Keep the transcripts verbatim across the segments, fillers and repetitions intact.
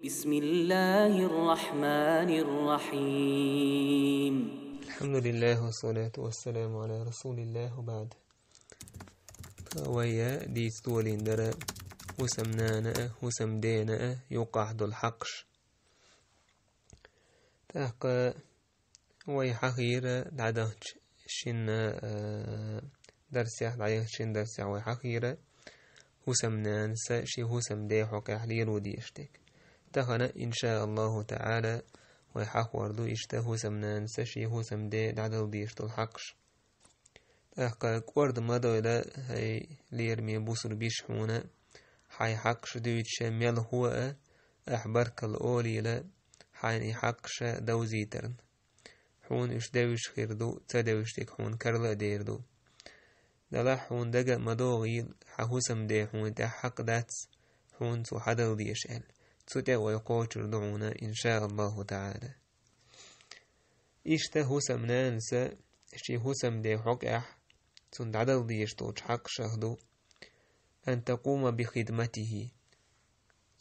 بسم الله الرحمن الرحيم. الحمد لله والصلاة والسلام على رسول الله وبعد. Вай дийца долийна дара хӀусамнана а, хӀусамдена а юкъахь долу хьакхаш. ТӀаккха вай хьахийра дӀадахча шина, а, дарсехь, дӀаяхча шина дарсехь вай хьахийра хӀусамнанас шен хӀусамден хьокъехь лело дезаш дерг. Тахана, иншааллаху таӀала, вай хьахор ду иштта хӀусамнанас шен хӀусамден дӀадала дезаш долу хьакхаш. ТӀаккха кӀорда ма дойла, хӀай лераме бусулба йиша, хьуна хьайн хьакхаш дуьйцуш мелхо а, ахь баркалла олийла хьайна и хьакхаш довзийтарна. Хьуна уьш девзаш хир ду, ца девзаш дерг хьуна карла а дер ду. Делахь хьуна дага а ма догӀийла, хьан хӀусамден хьуна тӀехь хьакъ дац, хьуна цо хьадала дезаш аьлла. Цу тӀе вай кхочур ду хьуна, иншааллаху таӀала. Иштта хӀусамнанас шен хӀусамден хьокъехь цунна дӀадала дезаш долчу хьакхашах ду: أن تقوم بخدمته.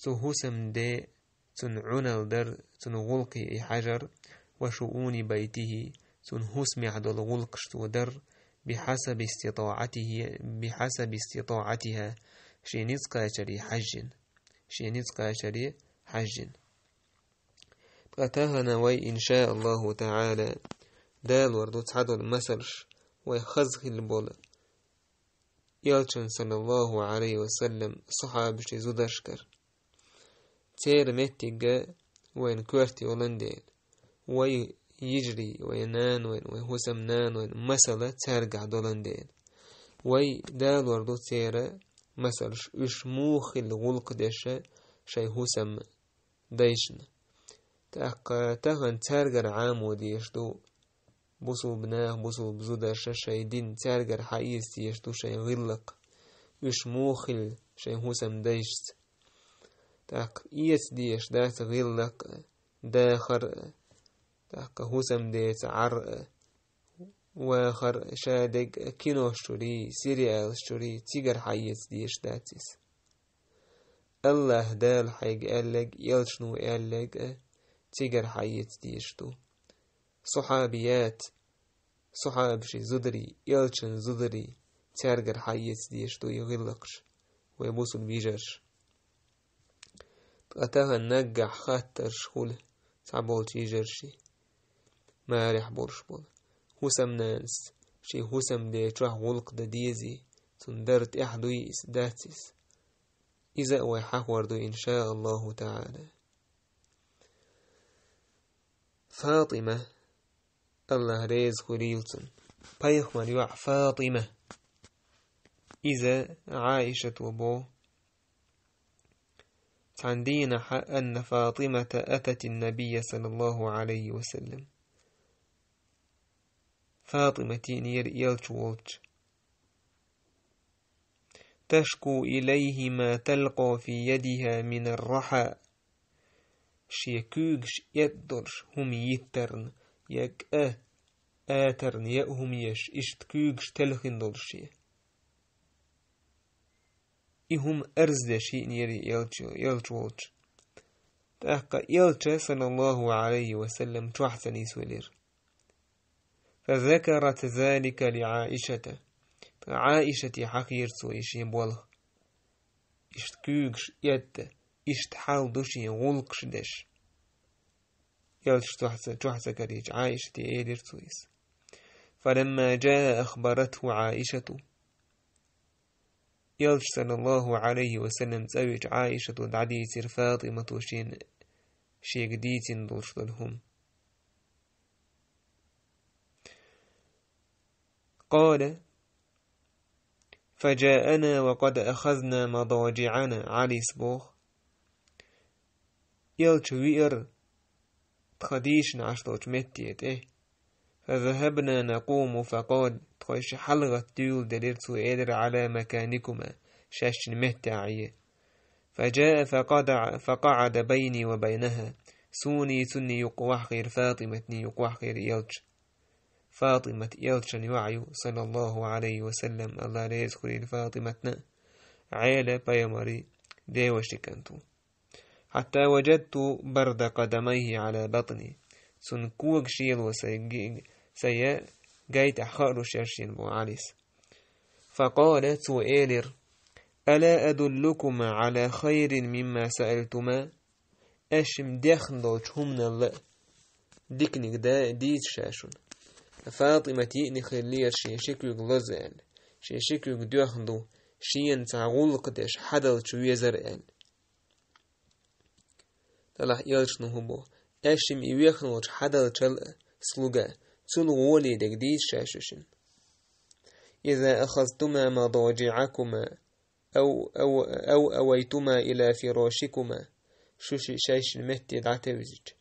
Цу хӀусамден цунна Ӏуналла дар, цунна гӀуллакхе и хьажар, وشؤون بيته, цунна хӀусамехь долу гӀуллакхаш цо дар, بحسب استطاعته، بحسب استطاعتها, шен ницкъ кхачаре хьаьжжина, шен ницкъ кхачаре хьаьжжина. Ткъа тахана вай, иншааллаху таӀала, далор ду цхьадолу масалш, вай хаза хилла болу Элчан, саллаллаху Ӏалайхи ва саллам, сахьабашийн зударшкара. Церан меттиг вайна коьрта йолан дела, вай йижарий, вай нанойн, вай хӀусамнанойн масала цаьргахь долан дела, вай далор ду церан масалш, уьш муха хилла гӀуллакх деш шайн хӀусам дайшна. ТӀаккха тахана цаьргара Ӏамо дезаш ду бусулба нах, бусулба зударша шайн дин, цаьргара хьаэца дезаш ду шайн гӀиллакх, уьш муха хилла шайн хӀусам дайшца. ТӀаккха эца дезаш дац гӀиллакх а, дахар а, тӀаккха хӀусамдеца Ӏар а, вахар а, шадерг а, кинош чурий, сериалаш чурий, цигара хьаэца дезаш дац иза. АллахӀ Дала хьайга аьлларг, Элчано аьлларг а цигара хьаэца дезаш ду. Сахьабият, сахьабашийн зударий, Элчан зударий, цаьргара хьаэца дезаш ду и гӀиллакхаш, вай бусулба йижарша. Ткъа тахана наггахь хаттарш хуьлу цхьаболчу йижаршна, марехь болуш болу. ХӀусамнанас шен хӀусамден чохь гӀуллакх дан дезий, цунна дар тӀехь дуй иза, дац иза? Иза а вай хьахор ду, иншааллаху таӀала. ФатӀима, АллахӀ реза хуьлийла цунна, пайхамаран йоӀ ФатӀима, иза Ӏаишата боху, цхьана дийнахь, أن فاطمة أتت النبي صلى الله عليه وسلم. ФатӀима тиънера Элча волчу. تشكو إليه ما تلقى في يدها من الرحى. Шен куьйгаш эттӀа долуш хӀума йиттарна, я кӀа атарна, я хӀума еш, иштта куьйгаш телхина долуш шен. И хӀума арз деш хиънера Элча, Элча волчу. ТӀаккха Элча, саллаллаху Ӏалайхи ва саллам, чохь ца нисвелира. فذكرت ذلك لعائشة. Ткъа Ӏаишате хьахийра цо и шен болх. Иштта куьйгаш эттӀа, иштта хьал ду шен гӀуллакхаш деш. Элча чохь ца, чохь ца карийча, Ӏаишате элира цо иза. فلما جاء أخبرته عائشة. Элча, саллаллаху Ӏалайхи ва саллам, цӀа веача, Ӏаишата дӀадийцира ФатӀимата шена, шега дийцина долуш долу хӀума. قال: فجاءنا وقد أخذنا مضاجعنا, Ӏалис боху. Элча веара тхан дийшина Ӏаш долчу метте тӀе. فذهبنا نقوم فقال, тхойша хьалагӀатта дуьйладелира цо, элира: على مكانكما, шаьшшинна меттехь Ӏе. فجاء فقعد، فقعد بيني وبينها. Суний цунний юкъа ваххийра, ФатӀиматний юкъа ваххийра Элча. ФатӀимат Элчан йоӀ ю, саллаллаху Ӏалайхи ва саллам, АллахӀ реза хуьлийла ФатӀиматна, Ӏела пайхамаран девашин кӀант ву. حتى وجدت برد قدميه على بطني. Цун когаш шело сай ги-, сай гайтӀа хаарш яр шена боху Ӏалис. فقال, цо элира: «ألا أدلكما على خير مما سألتما؟» Аш шимма дехна долчу хӀуманал а диканиг дан а дийца ша шуна. ФатӀимат йиъна хиллера шен ши куьг лоза аьлла, шен ши куьг доьхна ду, шена цхьа гӀуллакх деш хьадалча везар аьлла. Делахь элчано хӀун боху: «Аш шимма и вехна волчу хьадалчал а, слуга, цул гӀоле дерг дийца ша шуьшинна. إذا أخذتما مضاجعكما أو, أو, أو أويتما إلى فراشكما». Шу ши шайшинна метте дӀатевзича,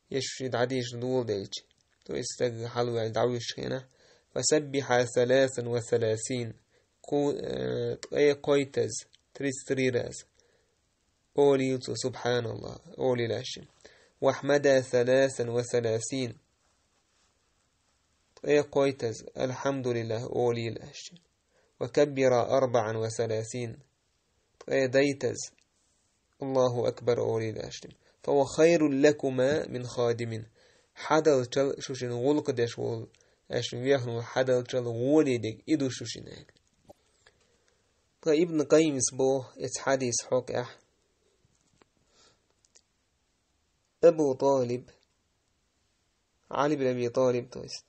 я шу ши дӀадийша доладелча, то есть стаг хьалаваьлла дӀавуьсучу хенахь, فسبحا ثلاثا وثلاثين, кху-, э, ткъе кхойттаза, тридцать три раза, олийла цо: «СубхьаналлахӀ», олийла аш шимма. «واحمدا ثلاثا وثلاثين», ткъе кхойттаза: «АлхьамдулиллахӀ», олийла аш шимма. «وكبرا أربعا وثلاثين», ткъе дейттаза: «АллахӀу акбар», олийла аш шимма. «فهو خير لكما من خادم». Хьадалчал, шу шина гӀуллакх деш волу, аш шимма вехна волу хьадалчал гӀоле дерг и ду шу шина аьлла. Ткъа Ибн Къаййимас боху эцу хьадисан хьокъехь: Абу ТӀалиб, Ӏали бин Аби ТӀалиб, то есть,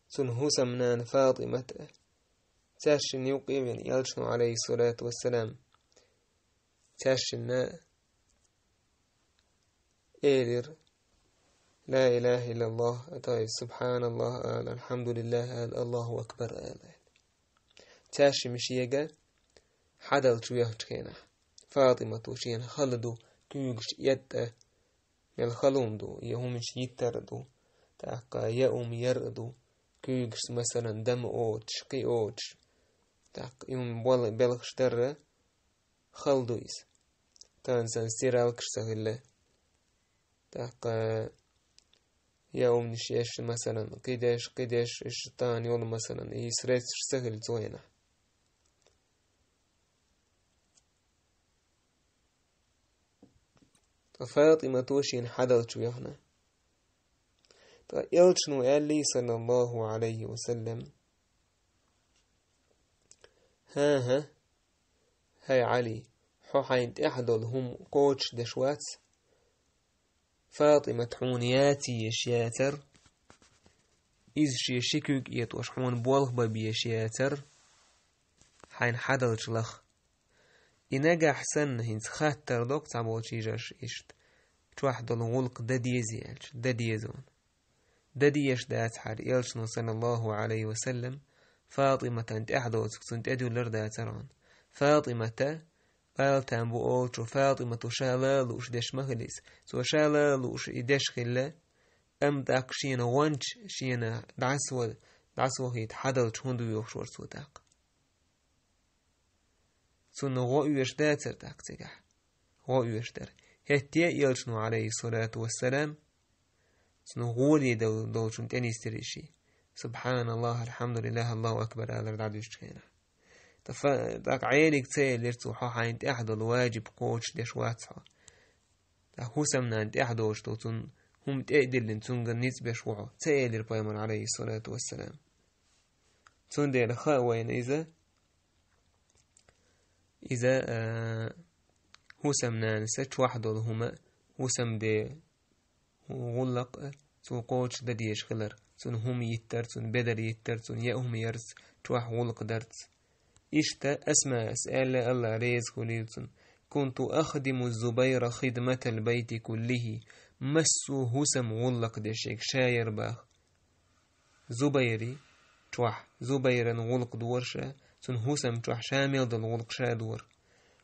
цуьнан хӀусамнана ФатӀимат а, цаьршинна юккъе а веана, элчано, Ӏалайхиссалату вассалам, цаьршинна элира: «Ла илаха иллаллахӀ», то есть, «СубхьаналлахӀ» ала, «АлхьамдулиллахӀ» ала, «АллахӀу акбар» ала. Цаьршимма шега хьадалча вехначу хенахь, ФатӀимато шена хала ду, куьйгаш эттӀа, мел хала хӀума ду, я хӀуманаш йиттар а ду, тӀаккха яа хӀума яр а ду, куьйгашца, масалан, дама оцуш, кхин оцуш, тӀаккха и хӀума бол-, белхаш дарра хала ду иза. Тахана санна стиралкаш ца хилла, тӀаккха яа хӀуманаш еш, масалан, кхидеш, кхидеш, иштта тахана йолу, масалан, и средстваш ца хилла цу хенахь. Ткъа ФатӀимато шена хьадалча вехна. Ткъа элчано аьллий, саллаллахӀу Ӏалайхи ва саллам: «ХӀан-хӀа, хӀай Ӏали, хьо хьайна тӀехь долу хӀума кхочушдеш вац? ФатӀимат хьуна яцийша яцара, иза шен ши куьг этӀош хьуна болх бан безаш яцара, хьайна хьадалча лаха». И нагахь санна хӀинца хаттар до-кх цхьаболчу йижарша иштта, чохь долу гӀуллакх дан дезий аьлча, дан деза ван. Дан дезаш дацахьара, элчано, саллаллахӀу Ӏалайхи ва саллам, ФатӀиматан тӀехь доцург цунна тӀедуьллур дацара ван. ФатӀимата, ала там бу олучо, ФатӀимато ша ла лууш деш ма хилла иза. Цо ша ла лууш и деш хилла, амма тӀаккха шена гӀонча, шена дӀасавал-, дӀасавахийта хьадалча хӀунда воьхуш вара цо тӀаккха? Цунна гӀо оьшуш дацара тӀаккха цигахь. ГӀо оьшуш дара. ХӀетте а элчано, Ӏалайхиссалату вассалам, цунна гӀоле дол-, долчунна тӀенисдира и ши. «СубхьаналлахӀ, АлхьамдулиллахӀ, АллахӀу акбар» алар дӀадуьстучу хенахь. ТӀаккха, тӀаккха Ӏелиг ца элира цо: «Хьо хьайна тӀехь долу ваджиб кхочушдеш вац хьо». ТӀаккха хӀусамнана тӀехь доцуш долу цунна хӀума тӀе а диллина, цуьнгара ницкъ беш ву хьо, ца элира пайхамар, Ӏалайхиссалату вассалам. Цундела хаьа вайна иза, иза, а, хӀусамнанаса чохь долу хӀума, хӀусамде гӀуллакх а, цо кхочуш дан дезаш хилар, цунна хӀума йиттар, цунна бедар йиттар, цунна яа хӀума ярца, чохь гӀуллакх дарца. Иштта Асмаас аьлла, АллахӀ реза хуьлийла цунна: «كنت أخدم الزبير خدمة البيت كله». Массо а хӀусам гӀуллакх деш ерг ша яра боху. Зубайри чохь, Зубайран гӀуллакх дора ша, цунна хӀусам чохь ша мел долу гӀуллакх ша дора.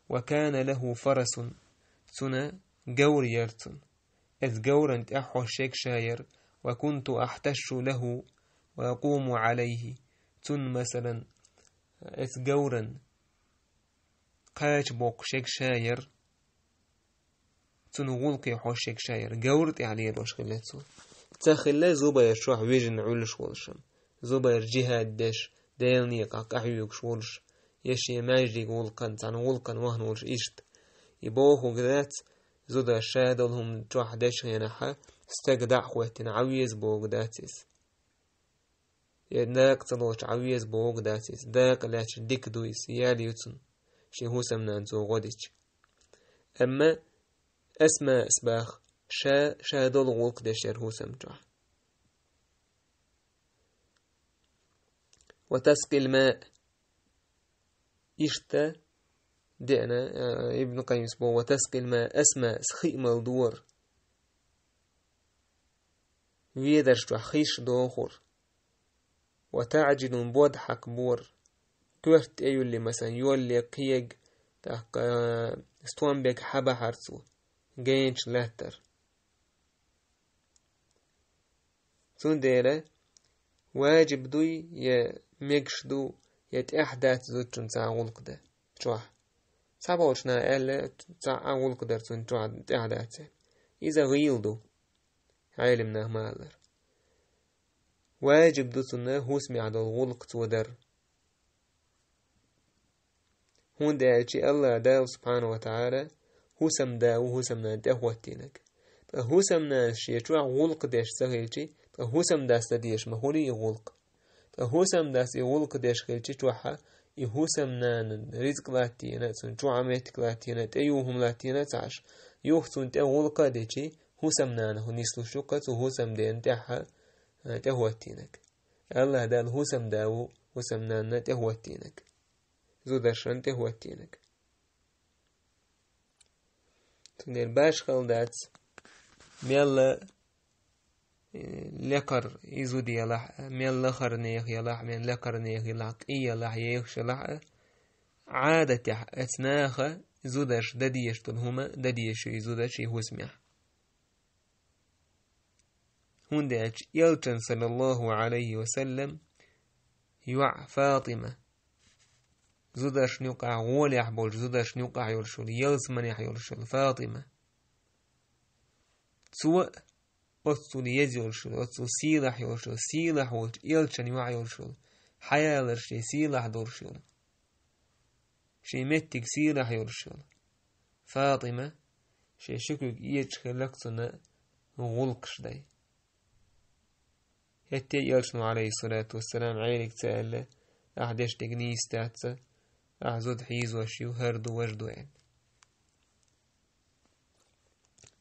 «وكان له فرس», цунна говр яра цунна. Эцу говран тӀехь хьошуш ерг ша яра. «وكنت أحتش له وأقوم عليه». Цунна, масалан, эцу говран кхача боккхуш ерг ша яра. Цунна гӀуллакхе хьошуш ерг ша яра. Говр тӀехь лелош хилла цо. Ца хилла Зубайр чохь вижина Ӏуьллуш волуш. Зубайр жихӀад деш, Делан некъахь къахьоьгуш волуш, я шен маьждиг гӀуллакхана, цхьана гӀуллакхана вахана волуш иштта. И бохург дац, зуда ша долу хӀума чохь дечу хенахь, стаг дӀа а хӀоьттина, Ӏан веза бохург дац иза. Я дакъа ца лоцуш Ӏан веза бохург дац иза. Дакъа лаьтташ дика ду иза, ял ю цунна, шен хӀусамнана цо гӀо дича. Амма Асмаъс баха, ша, ша долу гӀуллакх деш яра хӀусам чохь. Ва таскъил маъ. Иштта деана, а, Ибн Къаййимас боху, ва таскъил маъ, Асмаъс хи а малдора. Ведарш чохь хиш дохура. Ва таъджину, бод хьакбора. Коьрта тӀе юьллий, масалан, йолле кхега, тӀаккха, а, стом бега хьабахьара цо, гайначу лаьттара. Цундела важиб дуй, я мегаш ду, я тӀехь дац зудчун цхьа гӀуллакх дан чохь. Цхьаболчу наха аьлла, цхьа а гӀуллакх дар цунна чохь тӀехь дац. Иза гӀийла ду, Ӏелам наха ма-аллара. Важиб ду цунна хӀусамехь долу гӀуллакх цо дар. ХӀунда аьлча АллахӀ Дала, субхьанаху ва таӀала, хӀусамда ву хӀусамнана тӀехӀоттийнарг. Ткъа хӀусамнанас шен чохь гӀуллакх деш ца хилча, ткъа хӀусамдас дан дезаш ма хуьлу и гӀуллакх. Ткъа хӀусамдас и гӀуллакх деш хилча чохь, и хӀусамнанан рицкъ латтийна, цунна чохь меттиг латтийна, тӀеюху хӀума латтийна ца Ӏаш, юха цунна тӀе гӀуллакх а дича, хӀусамнанах нислуш ю-кх цу хӀусамдена тӀехь, а, тӀехӀоттийнарг. АллахӀ Дала хӀусамда ву хӀусамнанна тӀехӀоттийнарг. Зударшна тӀехӀоттийнарг. Цундела башхалла дац, мелла, э, лекхара и зуда елахь а, мелла лахара нехан елахь а, мелла лекхара нехан елахь а, къе елахь а, ехаш елахь а, Ӏадатехь оцу наха зударша дан дезаш долу хӀума дан дезаш ю и зуда шен хӀусамехь. ХӀунда аьлча Элчан, саллаллаху Ӏалайхи ва саллам, йоӀ Фатима, зударшна юкъахь, гӀолехь болчу зударшна юкъахь йолуш йолу, ялсаманехь йолуш йолу Фатима. Цо оццул еза йолуш йолу, оццул сийлахь йолуш йолу, сийлахь волчу Элчан йоӀ йолуш йолу, хьаялар шен сийлахь долуш йолу, шен меттиг сийлахь йолуш йолу Фатима шен ши куьг эцаш хилла-кх цунна гӀуллакхаш дай. ХӀетте а Элчано, Ӏалайхиссалату вассалам, Ӏелиг ца аьлла: «Ахь деш дерг нийса дац, ахь зуда хьийзош ю, хӀара ду, важа ду», — аьлла.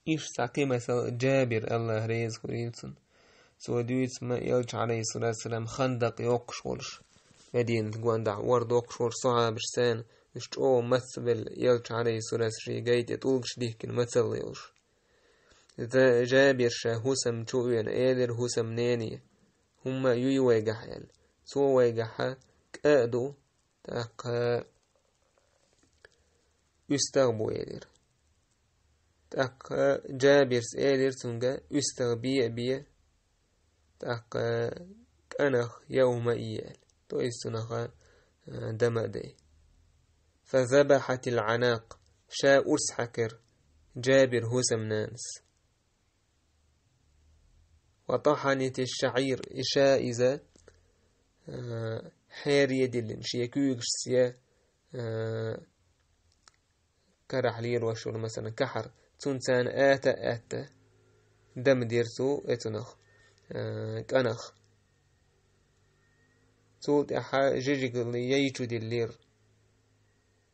Иштта цхьа кхин масал, Джабир, АллахӀ реза хуьлийла цунна. Цо дуьйцу ма Элча, Ӏалайхиссалату вассалам, хандакъ йоккхуш волуш, Мединат гондахь ор доккхуш волуш, сахьабаш царна, уьш чӀогӀа мацбелла, Элча, Ӏалайхиссалату, шен гай тӀе тӀулгаш дихкина мацалла йолуш. Джа-, Джабир ша хӀусам чу а веана, элира хӀусамнене: «ХӀумма а юй вайгахь?» — аьлла. Цо вайгахьа кӀа а ду, тӀаккха уьстагӀ а бу, элира. ТӀаккха Джабирс элира цуьнга: «УьстагӀ бе а бе, тӀаккха кӀанах яа хӀума а е», — аьлла. То есть цунах, а, дама а дай. «Фазабахьатил Ӏанакъ», ша урс хьаькхира Джабир хӀусамнанас. «Ва тахьанатиш шаӀир», и ша иза, а, хьерае диллина, шен куьйгашца, а, карахь лелош йолу, масалан, кахьар, цунна царна ата а атта, дама дира цо оцунах, а, кӀанах. Цул тӀаьхьа жижигал яй чу диллира.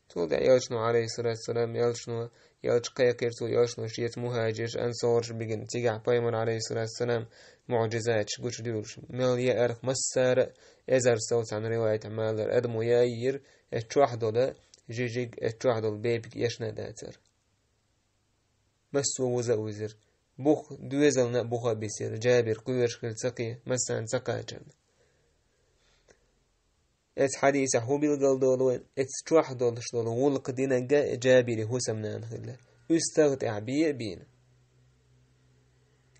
Цул тӀаьхьа Элчано, Ӏалайхиссалату вассалам, Элчано, Элча кхайкхира цо, Элчано шеца мухӀажирш, ансорш бигина, цигахь Пайхамар, Ӏалайхиссалату вассалам, муӀжизаташ гучудуьйлуш, мел яарх массара а, эзар сов цхьана риваятехь ма-аллара, адамо яййира, эцу чохь долу жижиг, эцу чохь долу бепиг эшна а дацара. Массо а вуза а вуьзира. Бух, доьзална а буха а бисира, Джабир кхоьруш хилла ца кхе-, массарна ца кхачарна. Эцу хьадисехь хӀун билгалдолу вайн? Эцу чохь долуш долу гӀуллакх динарг а Джабири хӀусамнана хилла. УьстагӀ тӀехь бе а бийна,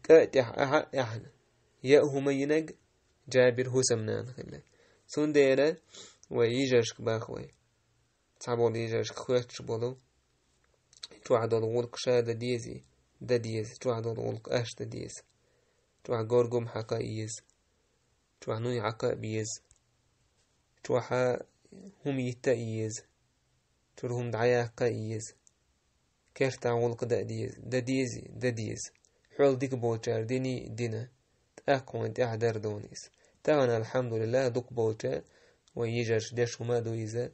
кӀа тӀехь ахьа а аьхьна, яа хӀума йинарг Джабир хӀусамнана хилла. Цундела вай йижаршка баха вай. Цхьаболу йижаршка хоьттуш болу: чохь долу гӀуллакх ша дан дезий? Дан деза. Чохь долу гӀуллакх аш дан деза. Чохь горгум хьакха а еза. Чохь нуй хьакха а беза. Чохь хӀума йитта а еза. Чуьра хӀума дӀаяккха а еза. кертахь гӀуллакх дан деза, дан дезий, дан деза. Хьол дика болчара диний, дина. ТӀаккха хьуна тӀехь дара дуна иза. Тахана, алхьамдулиллахӀ, дукха болча вай йижарша деш хӀума а ду иза.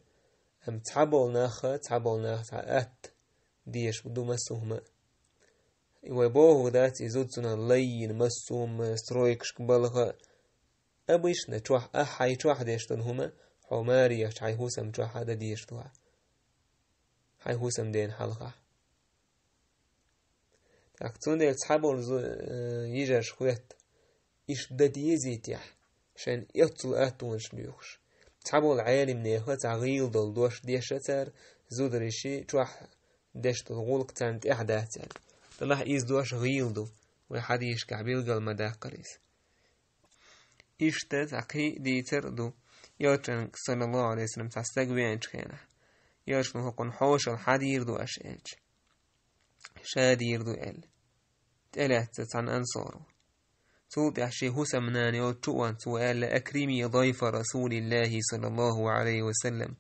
Амма цхьаболу наха, цхьаболу наха цхьа атта дезаш ду массо а хӀума а. И вай бохург дац, и зуда цунах лаййина, массо а хӀума, стройкашка балха. Обычно чохь, ахь хьайн чохь деш долу хӀума, хьо маре яхча хьайн хӀусам чохь а дан дезаш ду хьан. Хьайн хӀусамдена хьалхахь. ТӀаккха цундела цхьаболу зу-, э, йижарша хоьтту, иштта дан дезийтехь, шайна оццул аттонаш боьхуш. Цхьаболу Ӏелимнеха цхьа гӀийла долу дош деша цара, зударши чохь деш долу гӀуллакх царна тӀехь дац аьлла. Делахь иза дош гӀийла ду, вай хьадисашкахь билгал ма даккхара иза. Иштта цхьа кхин а дийцар а ду, Элчанга, саллаллаху Ӏалайхи ва саллам, цхьа стаг веанчу хенахь. Элчано хӀокхунна хьошалла хьан дийр ду аша аьлча. Ша дийр ду аьлла. ТӀелаьцна цхьана ансаро. Цул тӀаьхьа шен хӀусамнана йолчу чу а вахана цо аьлла: «Акрими дайфа Расулиллахи, саллаллаху Ӏалайхи ва саллам».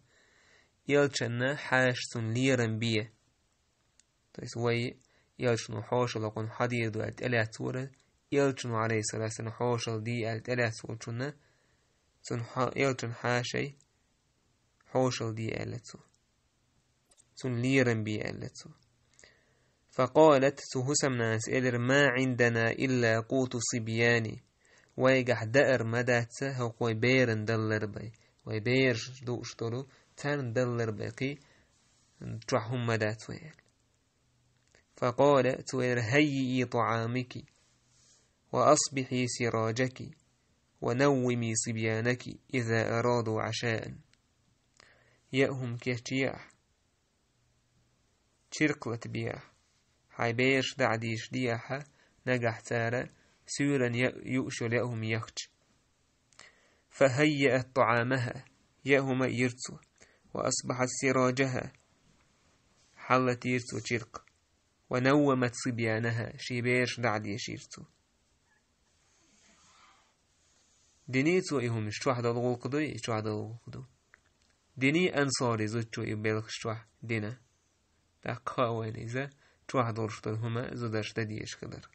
Элчанна хьаша цунна лерам бе. То есть вай Элчано хьошалла хӀокхунна хьан дийр ду аьлла тӀелаьцнарг, Элчано, Ӏалайхиссалату вассалам, хьошалла де аьлла тӀелаьцнарг волчунна, цунна хьо-, Элчанна хьаший хьошалла де аьлла цо. Цунна лерам бе аьлла цо. فقالت, цу хӀусамнанас элира: «ما عندنا إلا قوت الصبيان». Вайгахь даар ма дац, хӀокху вай беран даллар бен. Вай бераш дууш долу, царна даллар бен кхин чохь хӀума ма дац вай аьлла. فقال, цо элира: «هيئي طعامك، وأصبحي سراجك، ونومي صبيانك إذا أرادوا عشاء». Яа хӀума кечъе ахь, чиркх латабе ахь, хьайн бераш дӀа а дийшаде ахьа, нагахь цара суьйранна яа юуш йолу яа хӀума яхча. فهيأت طعامها, яа хӀума а йира цо, وأصبحت سراجها, хьалатийра цо чиркх, ونومت صبيانها, шен бераш дӀа а дешийра цо. Диний цо и хӀумнаш, чохь долу гӀуллакх дуй, и чохь долу гӀуллакх ду. Диний ансари зудчо и белхаш чохь дина. ТӀаккха хаьа вайна иза, чохь долуш долу хӀума зударша дан дезаш хилар.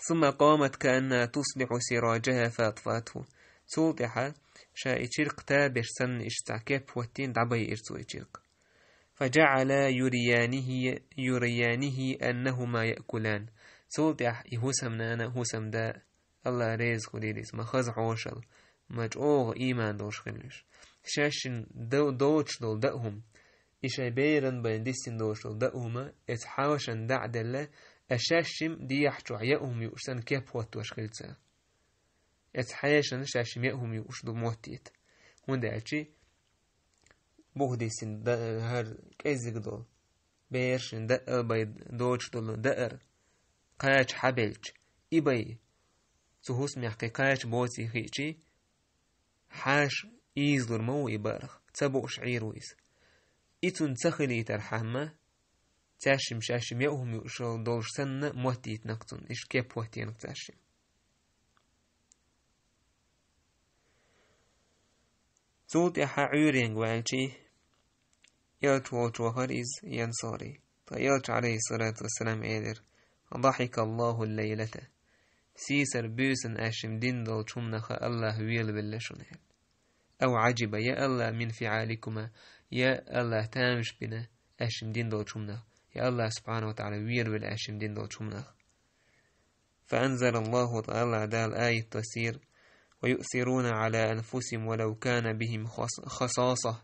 ثم قامت كأنها تصلح سراجها فأطفأته. Цул тӀаьхьа ша и чиркх табеш санна иштта цхьа кеп хӀоттийна дӀабайира цо и чиркх. فجعلا يريانه، يريانه أنهما يأكلان. Цул тӀаьхьа и хӀусамнана, хӀусамда, АллахӀ реза хуьлийла иза, ма хаза хьошалла, ма чӀогӀа ийман долуш хилла уьш. Шаьшшинна до-, доцуш долу даа хӀума, и шайн беран бен диссина доцуш долу даа хӀума, эца хьошана дӀа а делла, а шаьшшимма дехьа чохь яа хӀума юуш санна кеп хӀоттош хилла цара. Эца хьешана шаьшшимма яа хӀума юуш ду моттийта. ХӀунда аьлча, бух диссина да-, хӀара кӀеззиг долу, берашна даа бен доцуш долу даар, кхача хьабелча, и бен, цу хӀусамехь кхин кхача боций хиъчий, хьаша ийзалур ма ву и баарх, ца бууш Ӏийр ву иза. И цунна ца хилийтархьама, цаьршимма шаьшшимма яа хӀума юуш долуш санна, моттийтинарг цунна, иштта кеп хӀоттийнарг цаьршимма. Цул тӀаьхьа Ӏуьйренга ваьлчий, элча волчу вахара иза, и ансарий. Ткъа элча, Ӏалайхиссалату вассалам, элира: «ضحك الله الليلة». Сийсара буьйсанна аьшшимма дина долчу хӀуманах АллахӀ велавелла шуна, аьлла. «أو عجب», я АллахӀ, «من فعالكما», я АллахӀ тамаш бина аьшшимма дина долчу хӀуманах, я АллахӀ субхьанаху ва тагӀала велавелла аьшшимма дина долчу хӀуманах. فأنزل الله تعالى, Дала аят доссийра: «ويؤثرون على أنفسهم ولو كان بهم خص-، خصاصة».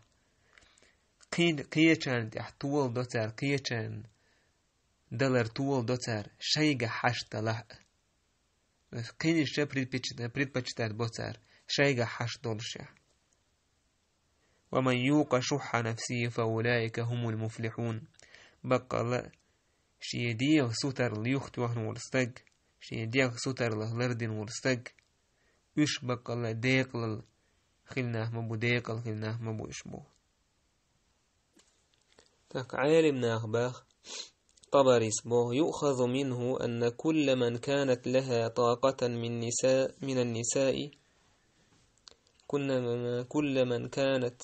Кхин-, кхечарна тӀехь тола до цара, кхечарна далар тола до цара, шайгахь хьашт далахь а. Кхинашка предпочитать, предпочитать бо цара, шайгахь хьашт долушехь. «ومن يوق شح نفسه فأولئك هم المفلحون». Баккъалла, шен дегӀан сутаралла юхатоьхна волу стаг, шен дегӀан сутараллах лардина волу стаг, уьш баккъалла декъалалла хилла нах ма бу, декъала хилла нах ма бу уьш боху. Так, Ӏелим наха баха, Табарис боху: «يؤخذ منه أن كل من كانت لها طاقة من نساء، من النساء، كل من، كل من كانت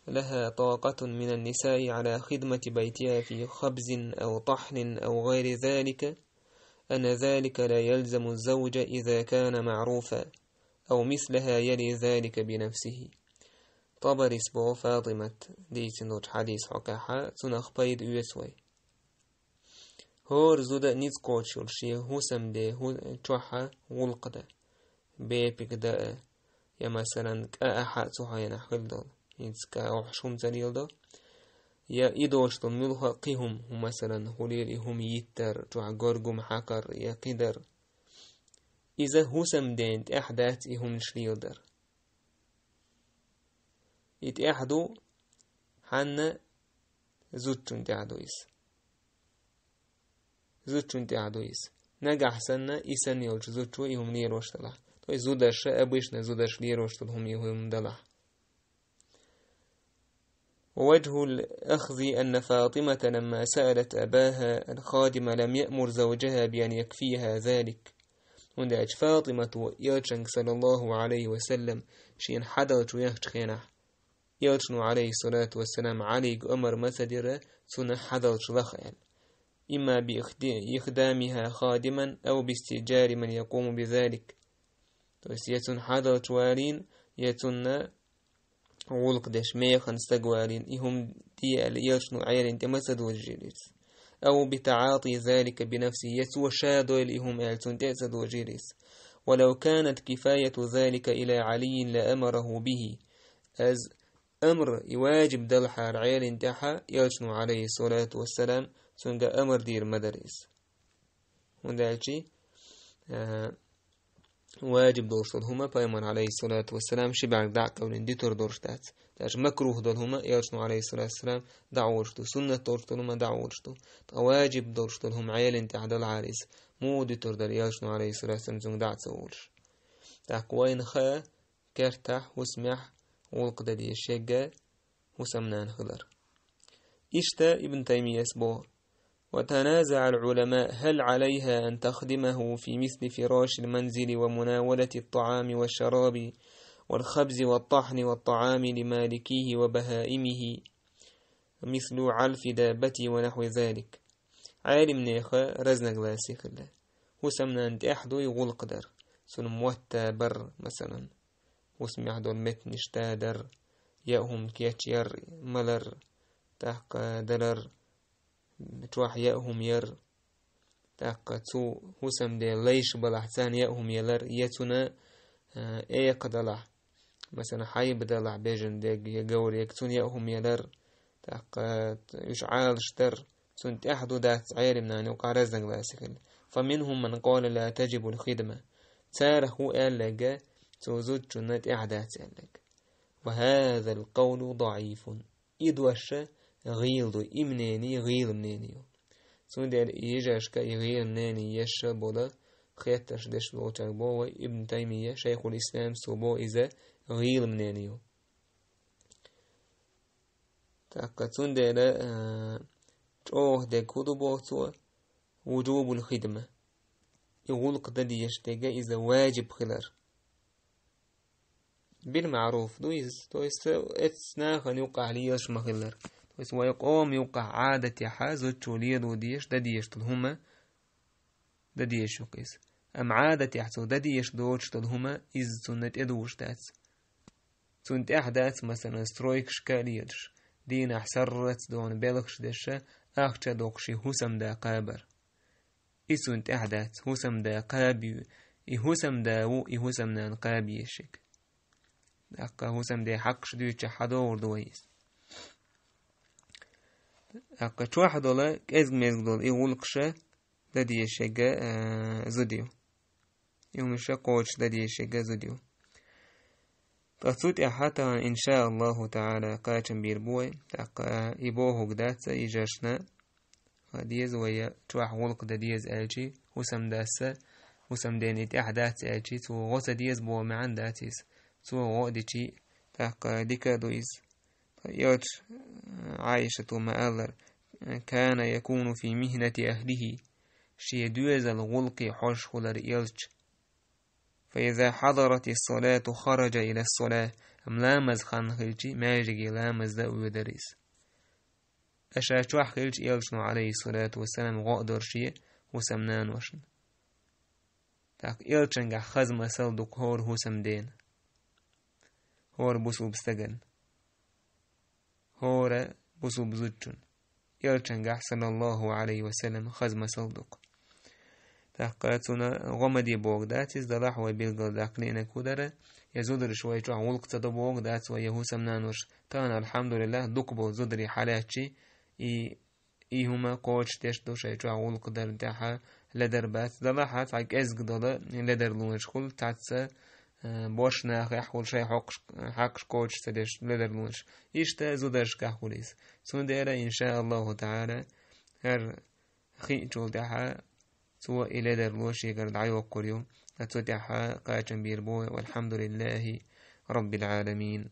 لها طاقة من النساء على خدمة بيتها في خبز أو طحن أو غير ذلك، أن ذلك لا يلزم الزوج إذا كان معروفا، أو مثلها يلي ذلك بنفسه. Табарис боху Фатимат дийцина долчу хьадис хьокхехьа, цунах пайда оьцу вай. ХӀора зуда а ницкъ кхочуш йолу шен хӀусамде хӀу-, чохь а гӀуллакх дан, бепиг дан а, я, масалан, кӀа ахьа а цу хьенахь хила долу, хӀинца кӀа охьуш хӀума ца леладо, я и доцуш долу муьлхха а кхин хӀума, хӀу, масалан, хуьлийла и хӀума йиттар, чохь горгум хьакхар, я кхин дар. Иза хӀусамден тӀехь дац и хӀуманаш леладар. И тӀехь ду, хьанна зудчун тӀехь ду иза. Зудчун тӀехь ду иза. Нагахь санна, и санна йолчу зудчо и хӀума лелош далахь. То есть зударша, обычно зударша лелош долу хӀума и хӀума далахь. ووجه الأخذ أن فاطمة لما سألت أباها الخادم لم يأمر زوجها بأن يكفيها ذلك. ХӀунда аьлча Фатимато элчанга, саллаллаху алейхи ва саллам, шена хьадалча вехачу хенахь, элчано, алейхиссалату вассалам, Ӏалийга амар ма ца дира, цунна хьадалча лаха аьлла. إما بإخد-، إخدامها خادما أو باستئجار من يقوم بذلك. То есть, я цунна хьадалча валийна, я цунна гӀуллакх деш механа стаг валийна, и хӀума де аьлла, элчано Ӏелина тӀе ма ца дожийла иза. أو بتعاطي ذلك بنفسه, я цо ша дойла и хӀума аьлла, цунна тӀе а ца дожийла иза. ولو كانت كفاية ذلك إلى علي لأمره به. Иза амр, и ваджиб далахьара Ӏелина тӀехь, элчано, алейхиссалату вассалам, цуьнга амар дийр ма дара иза. ХӀунда аьлча, а, ваджиб долуш долу хӀума пайхамар, алейхиссалату вассалам, ши бӀаьрг дӀа а кхевлина, дитур долуш дац. Даже макрух долу хӀума элчано, алейхиссалату вассалам, дӀа а волуш ду, суннат долуш долу хӀума дӀа а волуш ду. Ткъа ваджиб долуш долу хӀума Ӏелина тӀехь далахьара иза, муха дитур дара элчано, алейхиссалату вассалам, цуьнга дӀа а ца волуш. ТӀаккха вайна хаа, кертахь, хӀусамехь гӀуллакх дан дезаш ерг хӀусамнана хилар. Иштта Ибн Таймияс боху: وتنازع العلماء هل عليها أن تخدمه في مثل فراش المنزل ومناولة الطعام والشراب والخبز والطحن والطعام لمالكيه وبهائمه مثل علف دابته ونحو ذلك. Ӏелимнеха разногласи хилла. ХӀусамнана тӀехь дуй гӀуллакх дар, цунна мотт а бар, масалан, хӀусамехь долу меттанаш тадар, яа хӀума кечъяр, малар, тӀаккха далар, чохь яа хӀума яр, тӀаккха цу хӀусамден лайш балахь царна яа хӀума ялар, я цунна, а, экха далахь, масалан, хьайба далахь бежан дерг, я говрерг, цунна яа хӀума ялар, тӀаккха уьш Ӏалаш дар, цунна тӀехь ду дац Ӏелимнана юкъахь разногласи хилла. فمنهم من قال لا تجب الخدمة. Царах ву аьлларг, цу зудчунна тӀехь дац аьлларг. وهذا القول ضعيف. И дош гӀийла ду, и мнение гӀийла мнение ю. Цундела и йижаршка и гӀийла мнение еш болу хеттарш деш болчаьрга боху вай, Ибн Таймия, Шайхул Ислам, цо боху иза гӀийла мнение ю. ТӀаккха цундела, а, чӀогӀа дерг хӀун ду боху цо? وجوب الخدمة. И гӀуллакх дан дезаш дерг иза ваджиб хилар. Билмаъруф ду иза, то есть, э, эццу нахана юкъахь лелаш ма хиллара. То есть, вай къоман юкъахь Ӏадатехь зудчо лело дезаш, дан дезаш долу хӀума, дан дезаш ю-кх иза. Амма Ӏадатехь цо дан дезаш доцуш долу хӀума, иза цунна тӀедужуш дац. Цунна тӀехь дац, масалан, стройкашка а лелаш, дийнахь сарралц доьху белхаш деш, ахча а доккхуш, и хӀусамда кхабар. И цунна тӀехь дац, хӀусамда кхаба ю, и хӀусамда ву, и хӀусамнана кхаба езаш ерг. ТӀаккха хӀусамден хьакъаш дуьйцучохь хьадогӀур ду вай иза. ТӀаккха чохь долу, кӀезиг-мезиг долу и гӀуллакхаш дан дезаш ерг, а, зуда ю. И хӀуманаш кхочуш дан дезаш ерг зуда ю. Ткъа цу тӀехь тахана, иншааллаху таӀала, кхачам бийр бу вай. ТӀаккха и бохург дац, и йижаршна хаа деза вай, чохь гӀуллакх дан деза аьлчи, хӀусамдас, хӀусамден и тӀехь дац аьлчи, цо гӀо ца деза боху маьӀна дац иза. Цо гӀо а дичи, тӀаккха дика а ду иза. Ткъа элча, Ӏайшата ма-аллара: كان يكون في مهنة أهله. Шен доьзалан гӀуллакхе хьожуш хилар элча. «وإذا حضرت الصلاة خرج إلى الصلاة». Амма ламаз хан хилча, маьждиге ламаз даа воьдура из. Ткъа ша чохь хилча, Элчано, Ӏалайхиссалату вассалам, гӀо а дора шен хӀусамнаношна. ТӀаккха Элчангахь хаза масал ду-кх хӀора хӀусамдена, хӀора бусулба стагана, хӀора бусулба зудчунна. Элчангахь, саллаллаху Ӏалайхи ва саллам, хаза масал ду-кх. ТӀаккха цунна гӀо ма де бохург дац иза, делахь вай билгалдаккха лиънарг хӀун дара, я зудараш вай чохь гӀуллакх ца до бохург дац вай, я хӀусамнанош. Тахана, алхьамдулиллахӀ, дукха болу зударий хьалаьцча, и, и хӀума кхочушдеш ду, шайн чохь гӀуллакх дарна тӀехь ледар бац. Делахь а цхьа кӀезиг долу ледарлонаш хуьлу, цхьацца, а, боьрша нахехь хуьлу шайн хьокхаш-, хьакхаш кхочуш ца деш ледарлонаш. Иштта зударшкахь хуьлу иза. Цундела, иншааллаху таӀала, хӀара хиъчул тӀаьхьа цо и ледарло шегара дӀайоккхур ю, ткъа цу тӀаьхьа кхачам бийр бу вай, валхьамдулиллахӀи раббил Ӏаламин.